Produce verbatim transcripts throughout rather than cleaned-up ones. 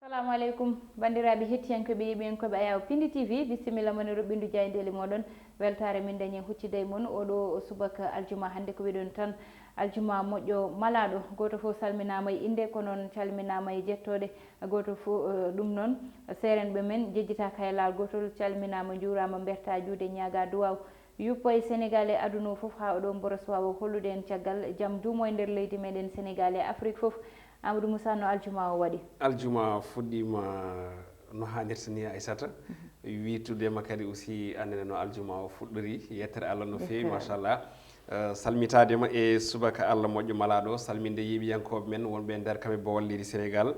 Assalamu aleykum, banndiraaɓe hettiyankooɓe, yeeɓiyankooɓe Ayaawo Pindi T V, bisimilla mon e roɓɓindu jaayndeeli mooɗon. Weltaare min dañi huccide e mon oɗo subaka aljuma. Hannde ko wiɗon tan aljuma moƴƴo malaaɗo. Gooto fof salminaama e innde, ko noon calminaama e jettooɗe. Gooto fof, eh, ɗum noon, seerenɓe men jejjitaaka e laawol. Gootol calminaama, njuuraama, mbertaa juuɗe, ñaagaa duwaaw. Yuppo e Senegaal e aduna o fof, haa oɗo mboros waawa hollude en caggal jam duumo e nder leydi meɗen Senegaal e Afrik fof. Amadou Moussa, no aljuma o waɗi? Aljuma fuɗɗiima no haanirta ni, Aissata. Wiitude ma kadi aussi, annene no aljuma o fuɗɗori, yettere Allah no feewi, machallah. Eh, salmitaade ma e subaka Allah moƴƴo malaaɗo, salminde yeeɓiyankooɓe men wonɓe e nder kam e bowal leydi Senegaal.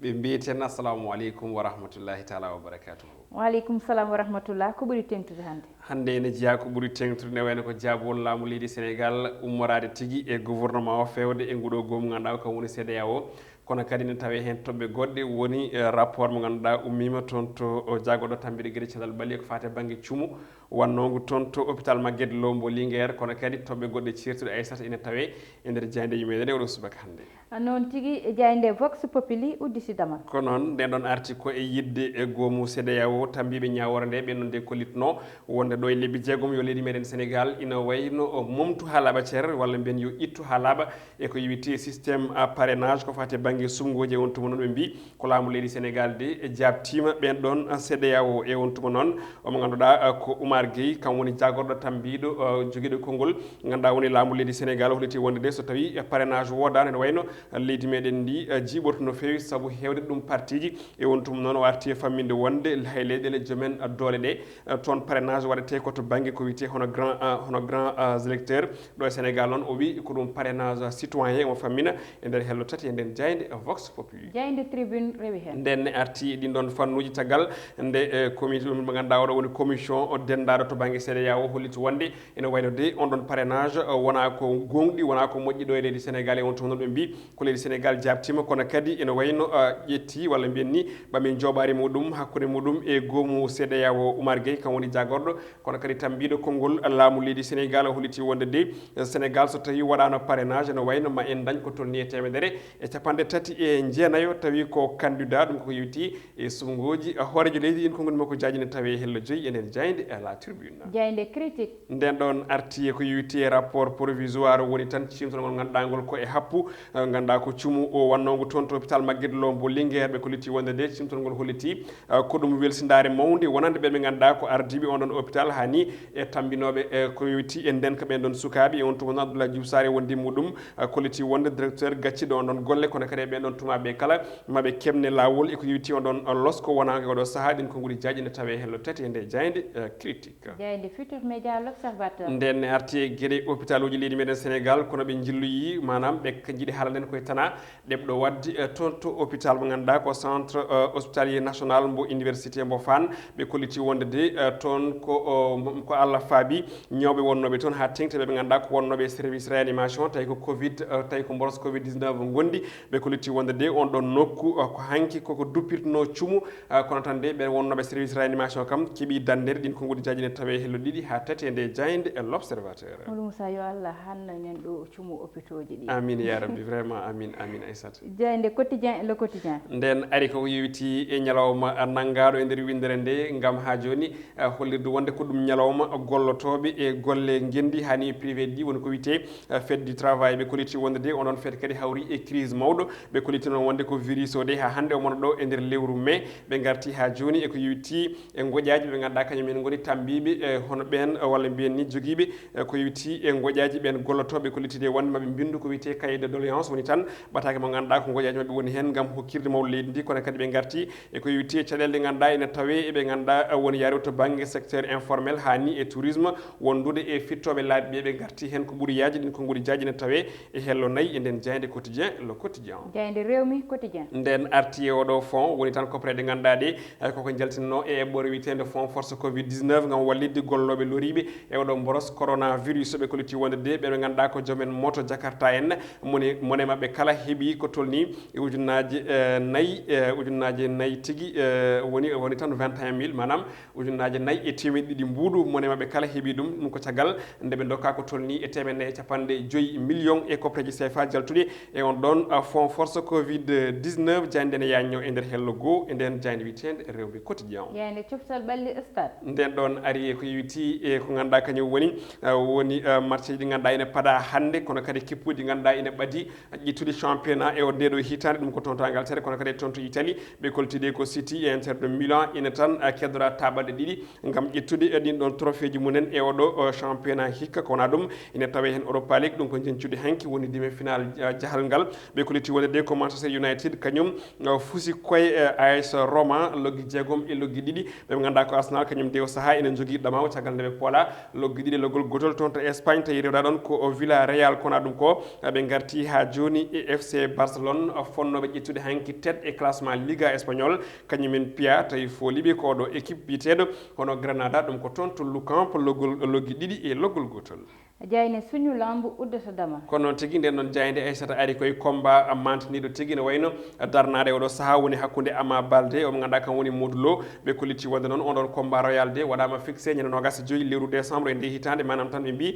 Ɓe mbiyeten assalamu aleykum wa rahmatullahi taala wa barakatuhu. Wa aleykum salam wa rahmatullah. Ko ɓuri teŋtude hannde? Hannde ene jeyaa ko ɓuri teŋtude, ne wayno ko jaabowol laamu leydi Senegaal ummoraade tigi e gouvernement o feewde e nguɗo goomu ngannduɗaa kam woni C D A O. Kono kadi ne tawee heen toɓɓe goɗɗe woni, eh, rapport mo ngannduɗaa ummiima toon to, o, jagorɗo tambiɗo geɗe cellal ɓalli ko faati e bannge cumu wannoo ngu toon to hôpital Magatte Lô mbo Linguère, kono kadi toɓɓe goɗɗe ceertuɗe Aissata ene tawee e nder jaayndeeji meɗen e oɗo subaka hannde. Noon tigi, e jaaynde Vox Populi udditidama. Ko noon, nden ɗon arti ko e yiɗde e goomu C D A O tambiiɓe ñaawoore nde, ɓen noon de kollitno wonde ɗo e lebbi jeegom yo leydi meɗen Senegaal ina wayno o momtu haa laaɓa cer, walla mbiyen yo ittu haa laaɓa e ko yowiti système, a, parrainage ko faati e bannge suɓngooji. E on tuma noon ɓe mbii ko laamu leydi Senegaal de e jaabtiima ɓen ɗon, a, C D A O. E on tuma noon omo ngannduɗaa, a, ko Oumar Gueye, kam woni jagorɗo tambiiɗo, a, jogiiɗo konngol ngannduɗaa woni laamu leydi Senegaal, holliti wonde de so tawi, a, parrainage woodaani, ene wayno, a, leydi meɗen ndi, a, jiiɓorto no feewi sabu heewde ɗum partiiji. E on tuma noon o arti e famminde wonde hay leyɗeele joomen, a, doole ɗe, a, toon parrainage waɗetee ko to bannge ko wiyetee hono grand, a, hono grand, a, électeur. Ɗo e Senegaal noon o wi ko ɗum parrainage citoyen, omo fammina e nder hello tati e nden jaaynde Vox Populi. Jaaynde Tribune rewi heen. Nden ne arti e ɗin ɗon fannuuji caggal nde, e, comité mo ngannduɗaa oɗo woni commission o denndaaɗo to bannge C D A O holliti wonde ene wayno de on ɗon parrainage, e, wonaa ko gooŋɗi, wonaa ko moƴƴi ɗo e leydi Senegaal. E on tuma noon ɓe mbii ko leydi Senegaal jaabtiima, kono kadi ene wayno, e, ƴetti walla mbiyen ni ɓami njooɓaari muɗum hakkunde muɗum e goomu C D A O. Oumar Gueye kam woni jagorɗo kono kadi tambiiɗo konngol laamu leydi Senegaal o holliti wonde de, e, Senegaal so tawi waɗaano parrainage no wayno ma en dañ ko tolni e teemedere e capanɗe tati e jeenayo tawi ko candidat, ɗum ko yowiti e suɓngooji, a, hooreejo leydi. Ɗin konngol makko jaaji ne tawee hello joyi e nden jaaynde, a, La Tribune. Jaaynde Critique. Nden ɗon arti e ko yowiti e rapport provisoire woni tan ciimtol ngol ngannduɗaa ngol ko e happu, a, ngannduɗaa ko cumu o wannoo ngu toon to hôpital Magatte Lô mbo Linguère. Ɓe kolliti wonde de ciimtol ngol holliti, a, ko ɗum welsindaare mawnde wonande ɓe ɓe ngannduɗaa ko ardiiɓe on ɗon hôpital haa ni e tammbinooɓe, e ko yowiti e nden ko ɓen ɗon sukaaɓe. E on tuma noon Abdoulaye Diouf Sarr e wonde muɗum, a, kolliti wonde directeur gacciɗo on ɗon golle, kono kadi e ɓen ɗon tumaaɓe kala ma ɓe keɓne laawol e ko yowiti on ɗon losko wonaa e oɗo sahaa. Ɗin konnguli jaaji ne tawee hello tati e nde jaaynde, e, Critique. Jaaynde Futur Média, L'Observateur. Nden ne arti e geɗe hôpitaluuji leydi meɗen Senegaal, kono ɓe njilloyi, maanaam ɓe k-, njiɗi haalanden koye tana ɗeɓɗo waɗde, e, toon to hôpital mo ngannduɗaa ko centre, e, hospitalier national mbo université mbo Fann. Ɓe kolliti wonde de, e, toon ko, o, mo-, ko Allah faabi ñawɓe wonnooɓe toon haa teŋti ɓe ɓe ngannduɗaa ko wonnooɓe e service réanimation, tawi ko covid, e, tawi ko mboros covid dix-neuf ngonndi. Ɓe kolliti wonde de on ɗon nokku, e, ko hanki koko duppitnoo cumu, e, kono tan de ɓe wonnooɓe service réanimation kam keɓi danndere. Ɗin konnguli jaaji ne tawee hello ɗiɗi haa tati e nde jaaynde e L'Observateur. Moussa, yo Allah hannan en ɗo cumu hôpitauji ɗi. Amin ya rabbi, vraiment amin, amin Aissata. Jaaynde Quotidien, Le Quotidien. Nden ari ko yowiti e ñalawma nanngaaɗo e nder winndere nde ngam haa jooni, e, hollirde wonde ko ɗum ñalawma gollotooɓe e golle ngenndi haa ni privé ɗi woni ko wiyetee, e, fête du travail. Ɓe kolliti wonde de on ɗon fête kadi hawri e crise mawɗo. Ɓe kolliti noon wonde ko virus o de haa hannde omo wona ɗo e nder lewru mai. Ɓe ngarti haa jooni e ko yowiti e ngoƴaaji ɓe ngannduɗaa kañum en ngoni tambiiɓe, e, hono ɓeen, e, walla mbiyen ni jogiiɓe, e, ko yowiti e ngoƴaaji ɓeen gollotooɓe, kolliti de wonde ma ɓe mbinndu ko wiyetee cahier de doléance, woni tan ɓataake mo ngannduɗaa ko ngoƴaaji maɓɓe woni heen ngam hokkirde mawɗo leydi ndi, kono kadi ɓe ngarti e ko yowiti e caɗeele ɗe ngannduɗaa ene tawee e ɓe ngannduɗaa, e, woni yaarude to bannge secteur informel haa ni e tourisme, wondude e fittooɓe laabi ɓe, ɓe ngarti heen ko ɓuri yaajde. Ɗin konnguli jaaji ne tawee e hello nayi e nden jaaynde Quotidien, Le Quotidien. Jaaynde Rewmi Quotidien. Nden arti e oɗo fonds woni tan coppere ɗe ngannduɗaa ɗe, e, koko jaltinno e eɓɓore wiyeteende fonds force covid dix-neuf ngam wallitde gollooɓe loriiɓe e oɗo mboros coronavirus. Ɓe kolliti wonde de ɓe ɓe ngannduɗaa ko joomen moto Jakarta en, moni, mone maɓɓe kala heɓi ko tolni e ujunnaaje, e, nayi, e, ujunnaaje nayi tigi, e, woni, woni tan vingt et un mille, maanaam ujunnaaje nayi e teemeɗɗe ɗiɗi mbuuɗu, mone maɓɓe kala heɓi ɗum. Ɗum ko caggal nde ɓe ndokka ko tolni e teemeɗɗe nayi e capanɗe joyi million e koppereeji C F A jaltuɗi e on ɗon, a, fonds Force covid dix-neuf, jaaynde ne yaajno e nder hello goo e nden jaaynde wiyeteende Rewɓe Quotidien. Jaaynde coftal ɓalli stade. Nden ɗon ari e ko yowiti e ko ngannduɗaa kañum woni, eh, woni, eh, match ji ɗi ngannduɗaa ene paɗa hannde, kono kadi kippuuji ɗi ngannduɗaa ene ɓadi ƴettude championnat e o nde ɗo hitaande, ɗum ko toon to Angleterre, kono kadi toon to Italie, ɓe koltide ko City e Inter de Milan, ina tan, eh, keddora taaɓalɗe ɗiɗi ngam ƴettude, eh, ɗin ɗon trophée ji mumen e oɗo, eh, championnat hikka. Ko wona ɗum, ene tawe heen Europa League, ɗum ko njeñcude hanki woni demi-finale, eh, jahal ngal. Ɓe koliti wonde de ko Manchester United, kañum, eh, fusi koye, eh, A S Roma, loggi jeegom e loggi ɗiɗi. Ɓe ngannduɗaa ko Arsenal, kañum de o sahaa ene jogii ɗamaw caggal nde ɓe poola loggi ɗiɗi e loggol gootol toon to Espagne, tawi rewra ɗon ko Villarreal. Ko wona ɗum ko, eh, ɓe ngarti haa jooni e F C Barcelone, eh, fonnooɓe ƴettude hanki tête e classement Liga Espagnol, kañum en piya tawi fooliɓe ko oɗo équipe biyeteeɗo hono Granada, ɗum ko toon to Lou Camp, loggol, loggi ɗiɗi e loggol gootol. Jaaynde Suñu Lamb uddata damal. Kono noon tigi, nden noon jaaynde Aysata ari koye combat mantiniiɗo tigi, ne wayno darnaade oɗo sahaa woni hakkunde Ama Baldé, omo ngannduɗaa kam woni Modou Lo. Ɓe kolliti wonde noon on ɗon combat royal de waɗaama fixé ñande noogaas e joy lewru décembre e nde hitaande, maanaam tan ɓe mbii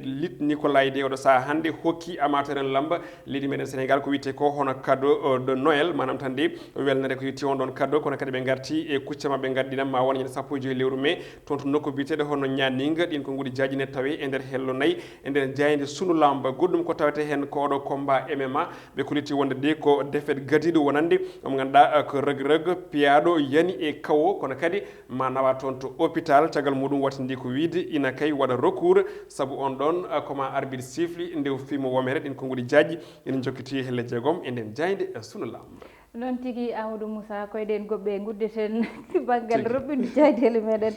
Lit Nicolay de oɗo sahaa hannde hokki amateur en lamba leydi meɗen Sénégal ko wiyetee ko hono cadeau, euh, de Noël, maanaam tan de welnere ko yettii on ɗon cadeau, kono kadi ɓe ngarti e kucca maɓɓe ngaddiɗam ma won ñande sappo e joy lewru mai, toon to nokku biyeteeɗo hono Ñaaninga. Ɗin konguɗi jaaji ne tawe e nder hello nayi, e nder jaaynde Sunu Lamba. Goɗɗum ko tawete heen ko oɗo combat M M A, ɓe kolliti wonde de ko défaite gadiiɗo wonande, omo ngannduɗaa, eh, ko Reug Reug piyaaɗo yani e kawo, kono kadi ma nawa toon to hôpital. Caggal muɗum wattindi ko wiide ina kay waɗa recours, sabu on ɗon, eh, ko ma arbitre siffli nde o fimo womere. Ɗin konguɗi jaaji ina jokkiti helle jeegom e nden jaaynde, eh, Sunu Lamba. Noon tigi, Amadou Moussa, koyɗen goɗɗe ngudditen banngal Tigi. Roɓɓindu jaaydeli meɗen.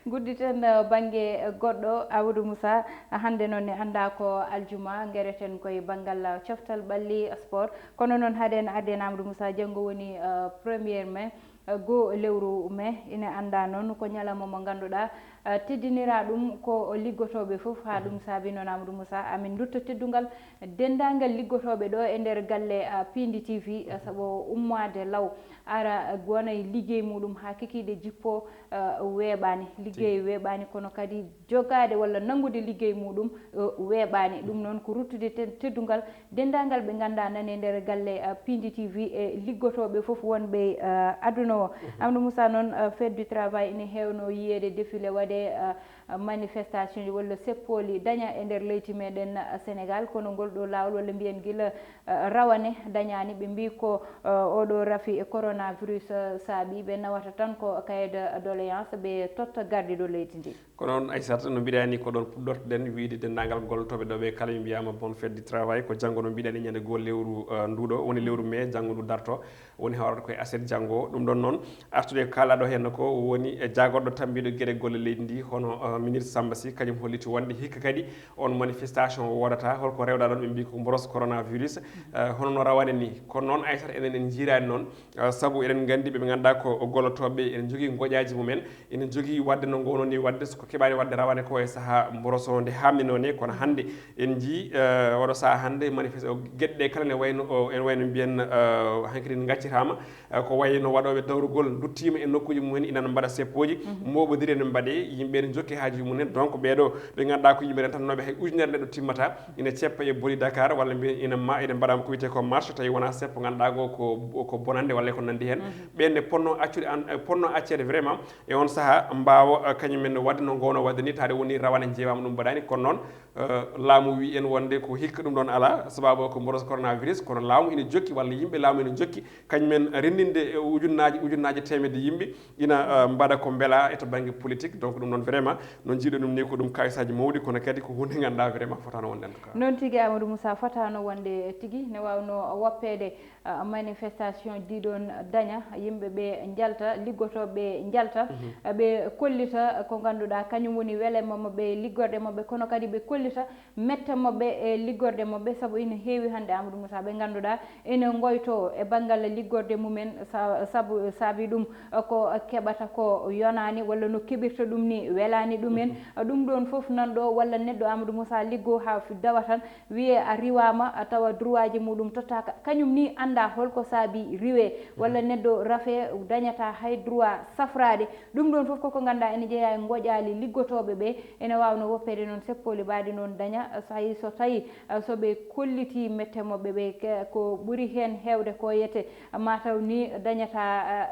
Ngudditen, eh, bannge goɗɗo, Amadou Moussa. Hannde noon ne anndaa ko aljuma, ngereten koye banngal, eh, coftal ɓalli sport. Kono noon haɗen arden Amadou Moussa, janngo woni, eh, premier mai, eh, goo lewru mai. Ina anndaa noon ko ñalawma mo ngannduɗaa, eh, teddiniraa ɗum ko liggotooɓe fof, haa ɗum saabi noon Amadou Moussa, amin ndutta teddungal denndaangal liggotooɓe ɗo e nder galle, ah, Piindi T V, ah, sabu ummaade law, ara, ah, wona e liggey muɗum haa kikiiɗe jippoo, ah, weeɓaani. Liggey weeɓaani, kono kadi jogaade walla nanngude liggey muɗum, ah, weeɓaani. Ɗum noon ko ruttude te-, teddungal denndaangal ɓe ngannduɗaa nani e nder galle, ah, Piindi T V e liggotooɓe fof wonɓe, ah, aduna o. Amadou Moussa, noon, ah, fête du travail ene heewno yiyeede défilé waɗee, ah, manifestation ji walla seppooli daña e nder leydi meɗen, uh, Sénégal, kono ngol ɗo laawol walla mbiyen gila, uh, rawane dañaani. Ɓe mbii ko, uh, oɗo rafi e coronavirus, uh, saabi ɓe nawata tan ko cahier de doléance, ɓe totta gardiiɗo leydi ndi. Ko noon, Aissata, no mbiɗani ko ɗon puɗɗortoɗen wiide denndaangal gollotooɓe ɗo ɓe kala, ɓe mbiyaama bonne fête du travail. Ko janngo no mbiɗani ñande goo lewru, uh, nduɗo, woni lewru mai, janngo ndu darto. Woni hawrata koye aset janngo. Ɗum ɗon noon, artude ko kaalɗaa ɗo heen ko woni e jaagorɗo tambiiɗo geɗe golle leydi ndi, hono, eh, ministre Samba Sy, kañum holliti wonde hikka kadi on manifestation o woodata. Holko rewɗaa ɗon? Ɓe mbii ko mboros coronavirus, eh, hono no rawane ni. Kono noon, Aissata, enen en njiiraani noon, eh, sabu eɗen nganndi ɓe ɓe ngannduɗaa ko gollotooɓe ene njogii ngoƴaaji mumen, ene njogii waɗde no ngoono ni waɗde, so ko keɓaani waɗde rawane ko e sahaa mboroso nde haamninoo ni. Kono hannde en njii, eh, oɗo sahaa hannde manifeste o, geɗe ɗe kala ne wayno o, ene wayno mbiyen, eh, hankadi ngaccitaama, eh, ko wayno waɗooɓe dawrugol nduttiima e nokkuuji mumen, ina mbaɗa seppooji, mooɓondiri ene mbaɗee, yimɓe ene njokki haajuuji mumen. Donc ɓeeɗo ɓe ngannduɗaa ko yimɓe rentanooɓe hay ujunere neɗɗo timmata, ina ceppa e boli Dakar, walla mbiyen ina ma, ina mbaɗaama ko wiyetee ko marche, tawi wonaa seppo ngannduɗaa ko, ko, ko bonannde walla ko nanndi heen. Ɓeen ne ponno accude an, eh, ponno acceede vraiment e on sahaa mbaawa, eh, kañum en waɗde no ngoono waɗde ni, taade woni rawane njeewaama ɗum mbaɗaani. Kono noon, eh, laamu wii en wonde ko hikka ɗum ɗon alaa, sababu ko mboros coronavirus, kono laamu ina jokki walla yimɓe laamu ina jokki kañum en renndinde, eh, ujunnaaji, ujunnaaji teemedde yimɓe ina, eh, mbaɗa ko mbelaa e to bannge politique. Donc ɗum ɗon vraiment no njiiɗen ɗum ni ko ɗum kaalisaaji mawɗi, kono kadi ko huunde ngannduɗaa vraiment fotaano wonde en tout cas. Noon tigi, Amadou Moussa, fotaano wonde tigi, ne waawnoo woppeede ah, manifestation ɗi ɗon daña, yimɓe ɓe njalta, liggotooɓe njalta, ah, ɓe kollita ko ngannduɗaa kañum woni wele maɓɓe e liggorɗe maɓɓe, kono kadi ɓe kollita mette maɓɓe e liggorɗe maɓɓe, sabu ina heewi hannde, Amadou Moussa, ɓe ngannduɗaa ene ngoytoo e banngal Liggorde mumen sa- sabu saabi ɗum, eh, ko keɓata ko yonaani, walla no keɓirta ɗum ni welaani ɗumen. Eh, ɗum ɗoon fof nan ɗo, walla neɗɗo Amadou Moussa liggo haa fi- dawa tan, wiyee a riwaama, a tawa droitji muɗum tottaaka. Kañum ni annda holko saabi riwee, walla neɗɗo rafee dañata hay droit safraade. Ɗum ɗoon fof koko ngannduɗaa ene jeyaa e ngoƴaali liggotooɓe ɓe, ene waawnoo woppeede noon seppooli mbaadi noon daña, so tawi, so tawi, eh, so ɓe kollitii mette maɓɓe ɓe, ke- ko ɓuri heen heewde ko yete mataw ni dañata,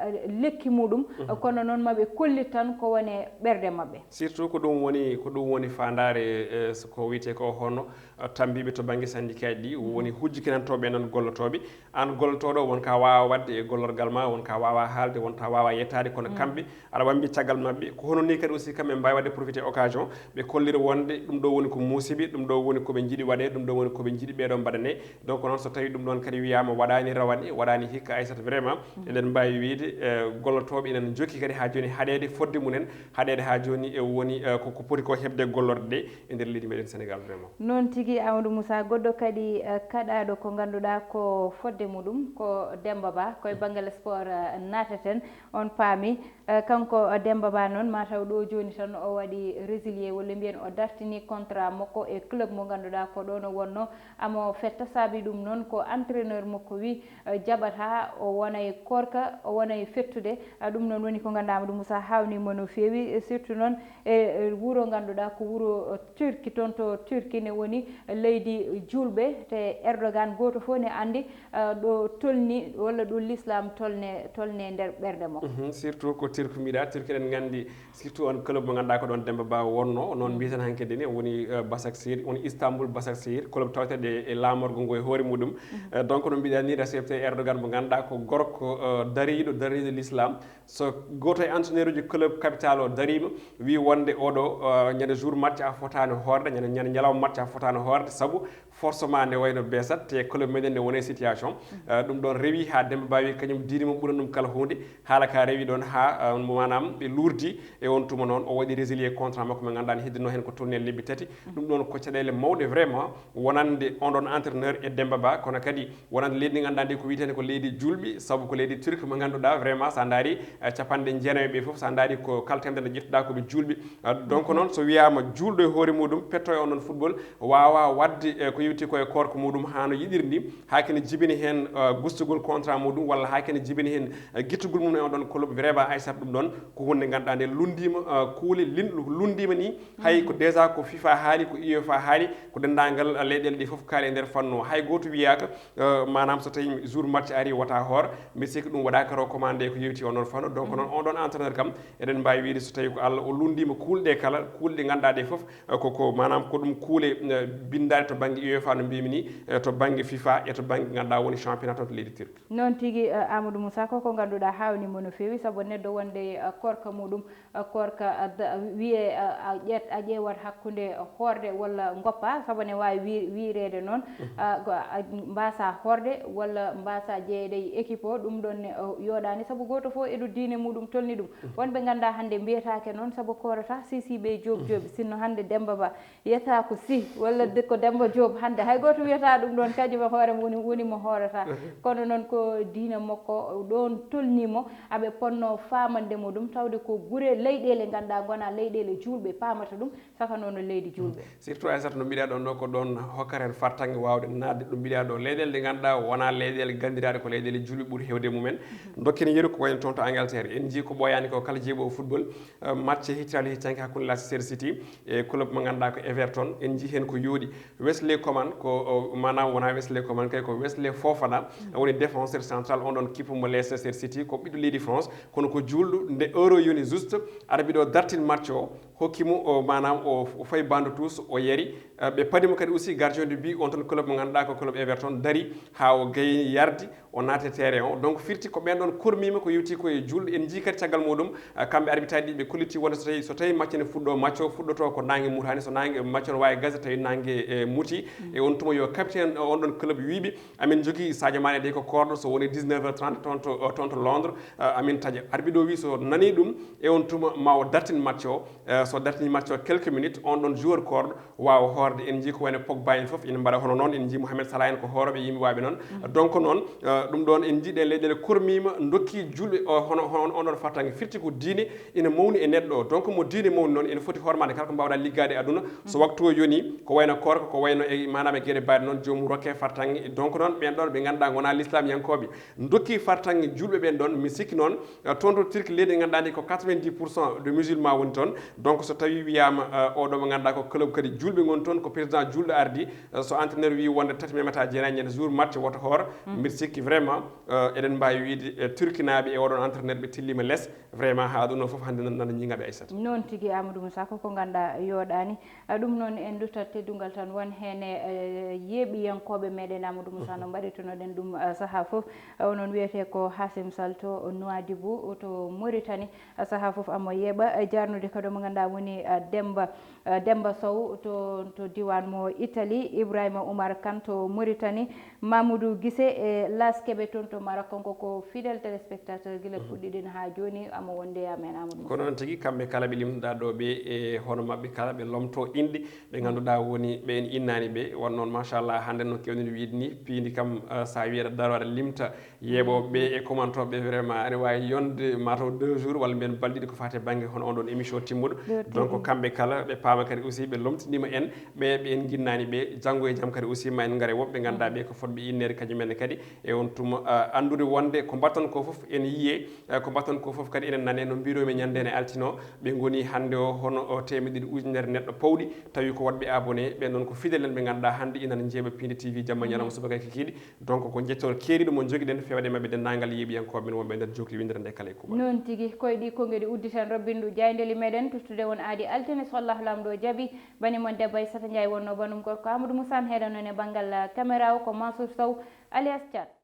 eh, lekki muɗum, kono noon maɓe kollit tan ko woni e ɓerde maɓɓe. Surtout ko ɗum woni, ko ɗum woni faandaare, eh, so ko wiyetee ko hono, eh, tambiiɓe to bannge syndicat ji ɗi, woni hujjikinantooɓe e noon gollotooɓe. Aan gollotooɗo, won ka waawa waɗde e gollorgal ma, won ka waawa haalde, won ka waawa yettaade, kono kamɓe aɗa wambi caggal maɓɓe. Ko hono ni kadi aussi kamɓe mbaawi waɗde profité occasion, ɓe kollira wonde ɗum ɗo woni ko muusibi, ɗum ɗo woni ko ɓe njiɗi waɗee, ɗum ɗo woni ko ɓe njiɗi ɓeeɗo mbaɗanee. Donc noon so tawi ɗum ɗon kadi wiyaama waɗaani rawane, waɗaani hikka, Aissata, vraiment eɗen mbaawi wiyde, eh, gollotooɓe ina njokki kadi haa jooni haɗeede fodde mumen, haɗeede haa jooni e woni, eh, ko, ko poti ko heɓde gollorɗe ɗe e nder leydi meɗen Sénégal vraiment. Noon tigi, Amadou Moussa, goɗɗo kadi, eh, kaɗaaɗo ko ngannduɗaa ko fodde muɗum ko Demba Ba, koye banngal sport, eh, naateten, on paami. Eh, kanko, eh, Demba Ba noon, mataw ɗo jooni tan o waɗi résilié, walla mbiyen o dartini contrat makko e club mo ngannduɗaa ko ɗoon o wonno amo fetta. Saabi ɗum noon ko entraîneur makko wi, eh, jaɓata o wona e korka, o wona e fettude. Ah, ɗum noon woni ko ngannduɗaa Amadou Moussa haawnii mo no feewi, eh, surtout noon e, e wuro ngannduɗaa ko wuro, eh, Turki, toon to Turki ne woni leydi juulɓe, te Erdogan gooto fof ne anndi, eh, ɗo tolni walla ɗo l'islam tolne, tolne nder ɓerde makko. Mhm, surtout ko Turki mbiɗa, Turki eɗen nganndi, surtout on club mo ngannduɗaa ko ɗoon Demba Ba wonno, noon mbiyeten hankkadi ne woni, eh, Basaksehir, woni Istanbul Basaksehir, club tawteɗo e laamorgo ngo e hoore muɗum. Eh, donc no mbiɗa ni, récepteur Erdogan mo ngannduɗaa ko gorko, eh, dariiɗo, dariiɗo l'islam. So gooto e entraîneur uji club capital o dariima, wi wonde oɗo, eh, ñande jour match a fotaani hoorde, ñande, ñande ñalawma match a fotaani hoorde, sabu forcément nde wayno besat, te club meɗen nde woni e situation. Eh, ɗum ɗon rewi haa Demba Ba wi kañum diine mum ɓurani ɗum kala huunde. Haala ka rewi ɗon haa, eh, maanaam ɓe luurdi e on tuma noon o waɗi résilié contrat makko mo ngannduɗaa ne heddino heen ko tolni e lebbi tati. Ɗum ɗon ko caɗeele mawɗe vraiment wonande on ɗon entraîneur e Demba Ba, kono kadi wonande leydi ndi ngannduɗaa ndi ko wiyetee ko leydi juulɓe, sabu ko leydi Turki mo ngannduɗaa vraiment so a ndaari, eh, capanɗe jeenayi ɓe fof so a ndaari ko kala teemedere ƴettuɗaa ko ɓe juulɓe. Ah, donc noon so wiyaama juulɗo e hoore muɗum petto e on ɗon football waawa waɗde, eh, ko yowiti ko e korka muɗum haa no yiɗiri ni, haa kene jibini heen, eh, gustugol contrat muɗum walla haa kene jibini heen, eh, gittugol mum e on ɗon club vraiment Aissata ɗum ɗon ko huunde ngannduɗaa nde lunndiima, eh, kuule lin-, lunndiima ni. Hay ko déjà ko FIFA haali, ko UEFA haali, ko denndaangal, eh, leyɗeele ɗe fof kaali e nder fannu o. Hay gooto wiyaaka, eh, maanaam so tawi jour match ari wota hoor, mbi sikki ɗum waɗaaka recommandé ko yewti on ɗon fannu. Donc noon on ɗon entraîneur kam eɗen mbaawi wiyde so tawi ko Allah o lunndiima kuule ɗe kala, kuule ɗe ngannduɗaa ɗe fof, eh, ko, ko maanaam ko ɗum kuule, eh, binndaɗe to bannge UEFA no mbiymi ni, eh, to bannge FIFA e to bannge ngannduɗaa woni championnat toon to leydi Turki. Noon tigi, eh, Amadou Moussa, ko ko ngannduɗaa haawnii mo no feewi, sabu neɗɗo wonde, eh, korka muɗum, eh, korka, eh, da- wiyee, eh, a ƴeet-, a ƴeewat hakkunde hoorde walla ngoppa, sabu ne waawi wi- wiireede noon, eh, ko a mbaasa hoorde walla mbaasa jeyeede e équipe o, ɗum ɗoon ne, eh, yooɗaani, sabu gooto fof eɗo diine muɗum tolni ɗum. Wonɓe nganndaa hannde mbiyetaake noon, sabu koorata sisiiɓe e joob joob, sinno hannde Demba Ba yetta ko si, walla de ko Demba Diop hannde. Hay gooto wiyata ɗum ɗoon, kañum e hoore mum woni, woni mo hoorata. Kono noon ko diina makko ɗoon tolnii mo, aɓe potnoo faamande mo ɗum, tawde ko gure leyɗeele ngannduɗaa ngonaa leyɗeele juulɓe paamata ɗum, saka noon no leydi juulɓe. Surtout Aissata no mbiɗa ɗoon ɗo ko ɗoon hokkata en fartaŋŋe waawde naatde ɗo mbiɗa ɗo. Leyɗeele ɗe ngannduɗaa wonaa leyɗeele ganndiraaɗe ko leyɗeele juulɓe ɓuri heewde e mumen. Dokken yeru ko wayi no toon to Angleterre. En njii ko ɓooyaani ko kala jeeɓoowo football, eh, match hitaali hitaanke hakkunde Leicester City e club mo ngannduɗaa ko Everton. En njii heen ko yooɗi. Wesley Coman ko, o, maanaam wonaa Wesley Coman kay, ko Wesley Fofana, woni défenseur central on ɗon kippu mo Leicester City, ko ɓiɗɗo leydi France, kono ko juulɗo. Nde euro yoni juste, arbitre o dartin match o, hokki mo, o, maanaam o, o fayi bande touche, o yari. Eh, ɓe padi mo kadi aussi gardien de but on ton club mo ngannduɗaa ko club Everton dari haa o gayni yardi, o naati e terrain o. Donc firti ko ɓeen ɗon kormiima ko yewti ko e juulɗo. En njii kadi caggal muɗum, eh, kamɓe arbitre ɗi ɓe kolliti wonde so tawi, so tawi match ne fuɗɗo, match o fuɗɗoto ko naange mutaani, so naange match o waawi gasde tawi naange, eh, muti. E on tuma yo capitaine, eh, on ɗon club wiiɓe, amin njogii Sadio Mané de ko koorɗo, so woni dix-neuf heures trente toon to, toon to Londres, eh, amin taƴa. Arbitre o wi so nani ɗum, e on tuma ma o dartin match o, eh, so dartini match o quelques minutes, on ɗon joueur koorɗo waawa hoorde. En njii ko wayno Pogba en fof ina mbaɗa hono noon, en njii Mohamed Salah en ko hoorooɓe yimɓe waaɓe noon. Donc noon, eh, Ɗum ɗoon en njiɗi leyɗeele kormiima, ndokki juulɓe o hono, hono on ɗoon fartaŋŋe. Firti ko diine ina mawni e neɗɗo o. Donc mo diine mawni noon ina foti hormaade kala ko mbaawɗaa liggaade e aduna. So waktu o yoni, ko wayno koorka, ko wayno e maanaam e geɗe mbayɗe noon, joomum rokke fartaŋŋe. Donc noon ɓeen ɗoon ɓe ngannduɗaa ngonaa lislaamyankooɓe, ndokki fartaŋŋe juulɓe ɓeen ɗoon. Mi sikki noon, eh, toon to Turquie, leydi ndi ngannduɗaa ndi ko quatre-vingt-dix pour cent de musulman woni toon. Donc so tawii wiyaama, eh, oɗo mo ngannduɗaa ko club kadi juulɓe ngoni toon, ko président juulɗo ardi, eh, so entraîneur wii wonde tati memata jeenayi ñande jour match woto hoor, mbiɗa sikki vraiment, eh, eɗen mbaawi wiide, eh, Turkinaaɓe e oɗon entraîneur ɓe telliima les, vraiment haa aduna o fof hannde nana, nana ñiŋa ɓe, Aissata. Noon tigi, Amadou Moussa, koko ngannduɗaa yooɗaani. Ah, ɗum noon en duttat teddungal tan won heen e, eh, yeeɓiyankooɓe meɗen Amadou Moussa no mbaɗirtunoɗen ɗum, ah, sahaa fof. Ah, onon wiyetee ko Hasim Sall to Nouadhibou to Mauritanie. Ah, sahaa fof amo yeeɓa, eh, jaarnude kadi mo ngannduɗaa woni, ah, Demba, ah, Demba Sow to, to diiwaan mo Italie, Ibrahima Oumar Kane to Mauritanie, Mamoudou Guissé e Las Kebe toon to Maroc, kanko ko fidèle téléspectateur gila puɗɗiɗen haa jooni, amo wonde e amen Amadou Moussa. Ko noon tigi, kamɓe kala ɓe limtuɗaa ɗo ɓe e hono maɓɓe kala ɓe lomto inɗe ɓe ngannduɗaa woni ɓe en innaani ɓe. Won noon machallah hannde no kewɗen wiide ni, piindi kam, eh, so a wiyii aɗa daro aɗa limta yeeɓooɓe ɓe e commentoɓe ɓe vraiment aɗa waawi yonde mataw deux jours walla mbiyen balɗe ɗiɗi ko fati e bannge hono on ɗon émission timmuɗo. Donc kamɓe kala ɓe paama kadi aussi ɓe lomtiniima en, ɓe, ɓe en nginnaani ɓe, janngo e jam kadi aussi ma en ngare woɓɓe ngannduɗaa ɓe ko fotɓe inneede kañum en kadi. E on tuma, ah, anndude wonde ko mbaɗton ko fof ene yiyee, eh, ko mbaɗton ko fof kadi enen nane. No mbiɗomi ñande ene altino, ɓe ngoni hannde o hono o teemedde ɗiɗi ujunere neɗɗo pawɗi, tawi ko waɗɓe abonné, ɓen ɗon ko fidèle en ɓe ngannduɗaa hannde ina njeeɓa Piindi T V jamma ñalawma subaka e kikiiɗe. Donc ko njettoor keeriiɗo mo njogiɗen fewde maɓɓe denndaangal yeeɓiyankooɓe men wonɓe e nder jookli winndere nde kala e kuuɓal. Noon tigi, koye ɗi konguɗi udditen robbindu jaayndeeli meɗen, tottude won aadi altine so Allah Laamɗo jaɓi. Bani mon debbo Aissata Ndiaye wonno banum gorko Amadou Moussa, heɗonon e banngal, ah, caméra o ko Mansour Sow alias Thiat.